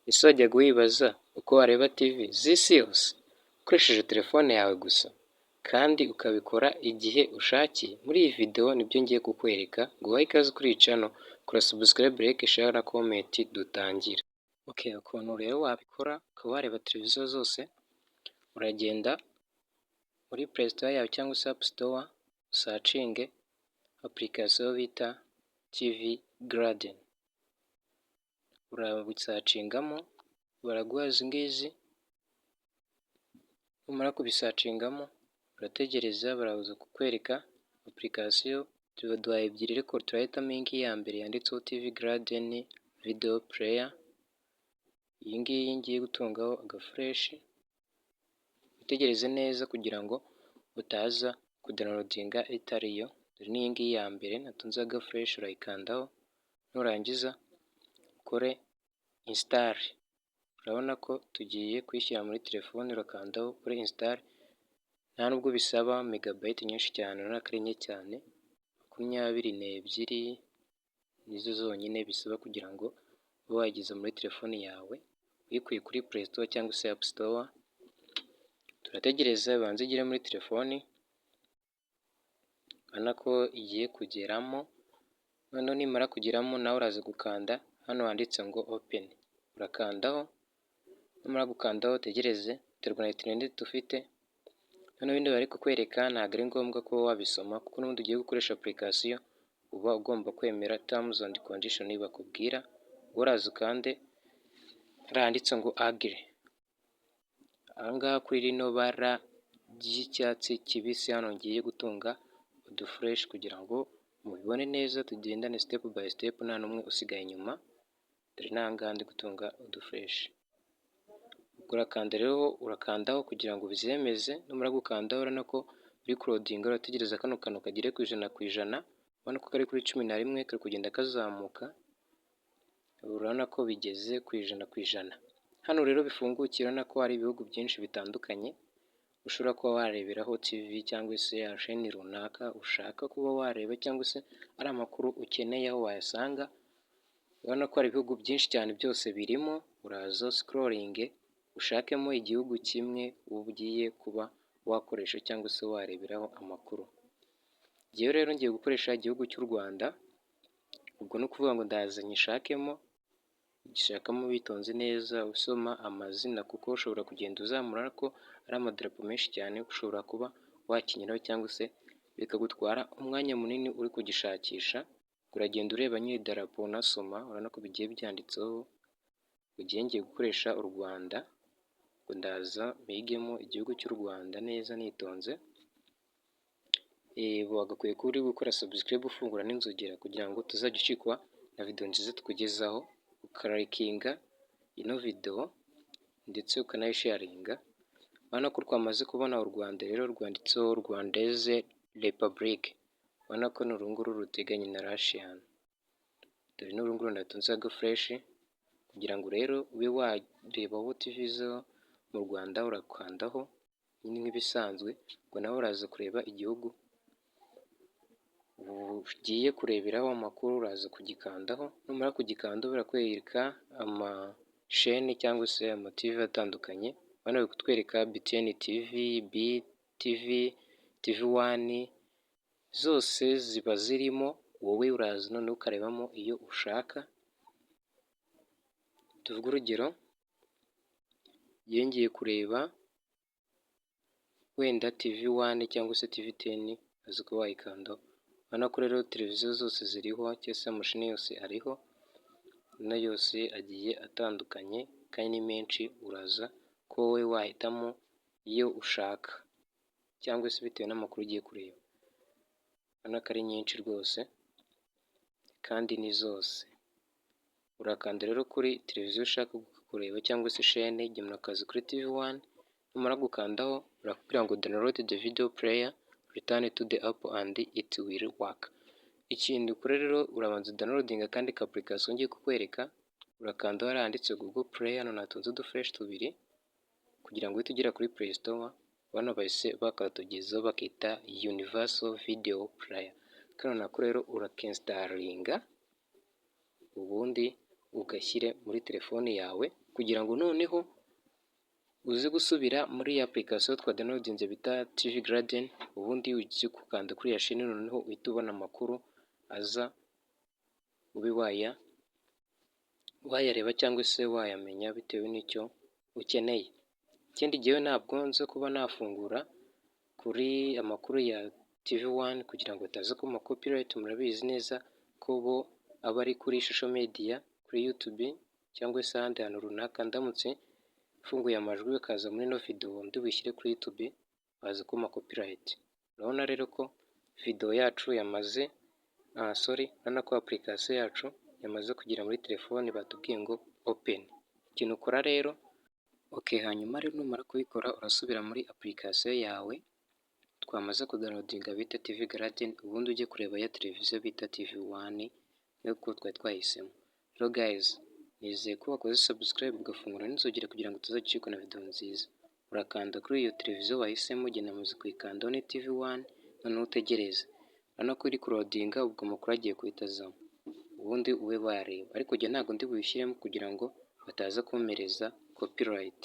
Ese wajyaga wibaza uko wareba TV z'isi yose ukoresheje telefone yawe gusa kandi ukabikora igihe ushakiye? Muri iyi video nibyo ngiye kukwereka. Nguhaye ikaze kuri iyi channel, kora subscribe, like, share na comment, dutangire. Okay, ukuntu rero wabikora ukaba wareba televiziyo zose: uragenda muri Play Store yawe cyangwa se App Store, usearchinge application bita TV Garden. Urabisearchingamo, baraguha izi ngizi. Numara kubisearchingamo, urategereza, baraza kukwereka application. Baduhaye ebyiri, ariko turahitamo iyi ngiyi ya mbere yanditseho TV Garden Video Player, iyi ngiyi ngiye gutungaho agaflèche. Witegereze neza kugira ngo utaza kudownloadinga itariyo. Dore n'iyi ngiyi ya mbere natunzeho agaflèche, urayikandaho, nurangiza ukore install. Urabona ko tugiye kuyishyira muri telefone, urakandaho kuri install. Nta nubwo bisaba megabyte nyinshi cyane, urabona ko ari nke cyane, 22 nizo zonyine bisaba kugira ngo ube wayigeza muri telefone yawe uyikuye kuri Play Store cyangwa se App Store. Turategereza ibanze igere muri telefoni. Urabona ko igiye kugeramo. Noneho nimara kugeramo, nawe uraza gukanda hano handitse ngo open, urakandaho. Numara gukandaho, utegereze, biterwa na interineti ufite. Noneho ibindi bari kukwereka ntabwo ari ngombwa kuba wabisoma, kuko n'ubundi ugiye gukoresha application uba ugomba kwemera terms and condition bakubwira. Uraza ukande hariya handitse ngo agree, aha ngaha kuri rino bara ry'icyatsi kibisi, hano ngiye gutunga uduflèche kugira ngo mubibone neza, tugendane step by step, nta n'umwe usigaye inyuma. Dore n'aha ngaha ndi gutunga uduflèche. Urakanda rero, urakandaho kugira ngo ubyemeze. Numara gukandaho, urabona ko uri kuloadinga. Urategereza kano kantu kagere ku 100%. Urabona ko kari kuri 11, kari kugenda kazamuka. Urabona ko bigeze ku 100%. Hano rero bifungukiye, urabona ko hari ibihugu byinshi bitandukanye ushobora kuba wareberaho TV cyangwa se chaîne runaka ushaka kuba wareba, cyangwa se ari amakuru ukeneye aho wayasanga. Urabona ko hari ibihugu byinshi cyane, byose birimo. Uraza scrollinge, ushakemo igihugu kimwe ugiye kuba wakoresha cyangwa se wareberaho amakuru. Njyewe rero ngiye gukoresha igihugu cy'u Rwanda. Ubwo ni ukuvuga ngo ndaza nyishakemo. Ugishakamo witonze neza, usoma amazina, kuko ushobora kugenda uzamura ko ari amadarapo menshi cyane, ushobora kuba wakinyuraho cyangwa se bikagutwara umwanya munini uri kugishakisha. Uragenda ureba nyiri idarapo, unasoma. Urabona ko bigiye byanditseho. Ugiye ngiye gukoresha u Rwanda, ngo ndaza mpigemo igihugu cy'u Rwanda neza nitonze. Wagakwiye kuba uri gukora subscribe, ufungura n'inzogera kugira ngo utazajya ucikwa na video nziza tukugezaho, ukalikinga ino video ndetse ukanayisharinga. Urabona ko twamaze kubona u Rwanda rero, rwanditseho Rwandese Republic. Urabona ko ni uru nguru ruteganye na Russian. Dore n'uru nguru natunzeho agaflèche. Kugira ngo rero ube warebaho TV zo mu Rwanda, urakandaho nyine nk'ibisanzwe. Ubwo nawe uraza kureba igihugu ugiye kureberaho amakuru, uraza kugikandaho. Numara kugikandaho, barakwereka amachaîne cyangwa se amaTV atandukanye. Hano bari kutwereka BTN TV, BTV, TV One, zose ziba zirimo. Wowe uraza noneho ukarebamo iyo ushaka. Tuvuge urugero, njyewe ngiye kureba wenda TV One cyangwa se TV 10, uraza kuba wayikandaho. Urabona ko rero televiziyo zose ziriho cyangwa se amachaîne yose ariho, na yose agiye atandukanye kandi ni menshi. Uraza ko wowe wahitamo iyo ushaka cyangwa se bitewe n'amakuru ugiye kureba. Urabona ko ari nyinshi rwose kandi ni zose. Urakanda rero kuri televiziyo ushaka kureba cyangwa se chaîne, gemura akazi kuri TV One. Numara gukandaho, barakubwira ngo "Download the video player, return to the app and it will work." Ikindi ukora rero, urabanza downloading akandi ka application ngiye kukwereka. Urakanda hariya handitse Google Play, hano natunze uduflèche tubiri, kugira ngo uhite ugera kuri Play Store. Bano bahise bakatugezaho, bakita Universal Video Player. Kano nako rero urakinstallinga, ubundi Ugashyire muri telefone yawe kugira ngo noneho uze gusubira muri ya application twadownloadinze bita TV Garden, ubundi uze gukanda kuri ya chaîne, noneho uhite ubona amakuru aza, ube wayareba cyangwa se wayamenya bitewe n'icyo ukeneye. Ikindi gihe ntabwo nzi kuba nafungura kuri amakuru ya TV One kugira ngo bataza kumpa copyright. Murabizi neza ko bo aba ari kuri social media, kuri YouTube cyangwa se ahandi hantu runaka. Ndamutse mfunguye amajwi bikaza muri ino video ndi bushyire kuri YouTube, baza kumpa copyright. Urabona rero ko video yacu yamaze, sorry, urabona ko application yacu yamaze kugera muri telefone, batubwiye ngo open. Ikintu ukora rero, okay, hanyuma rero numara kubikora urasubira muri application yawe twamaze kudownloadinga bita TV Garden, ubundi ujye kureba ya televiziyo bita TV One nk'uko twari twahisemo. Rero guys, nizeye ko wakoze subscribe, ugafungura n'inzogera kugira ngo utazacikwa na video nziza. Urakanda kuri iyo televiziyo wahisemo, ugenda muzi kuyikandaho, ni TV One, noneho utegereze. Urabona ko iri kuloadinga, ubwo amakuru agiye guhita azamo, ubundi ube wayareba. Ariko njye ntabwo ndi buyishyiremo kugira ngo bataza kumpereza copyright.